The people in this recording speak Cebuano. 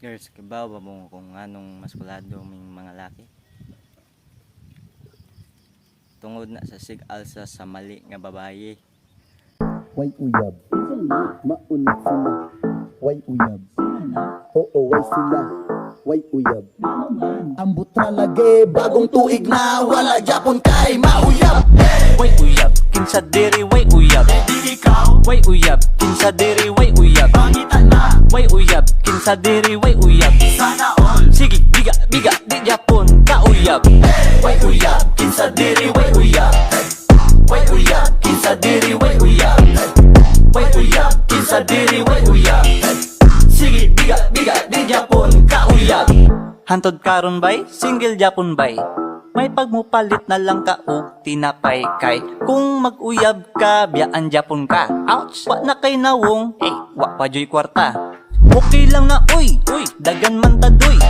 Girls, kibaw ba mo kung nganong maskulado ming mga laki? Tungod na sa sig-alsa sa mali nga babaye. Way uyab. Maunit sila. Way uyab. Oo, way sila. Way uyab. Ambot ra lagi, bagong tuig na, wala japon kay mauyab. Way uyab, kinsa diri way uyab? Way uyab, kinsa diri way uyab? Way uyab, kinsa diri way uyab? Sige, biga, biga, di japon ka uyab. Way uyab, kinsa diri way uyab? Way uyab, kinsa diri way uyab? Way uyab, kinsa diri way uyab? Sige, biga, biga, di japon ka uyab. Hantod karon bay, single japon bay. May pagmupalit na lang ka og tinapay kay kung mag-uyab ka, biyaan japon ka. Ouch! Wa na kay nawong, eh, wa pa joy kwarta. Okay lang na, uy, uy, dagan man tadoy.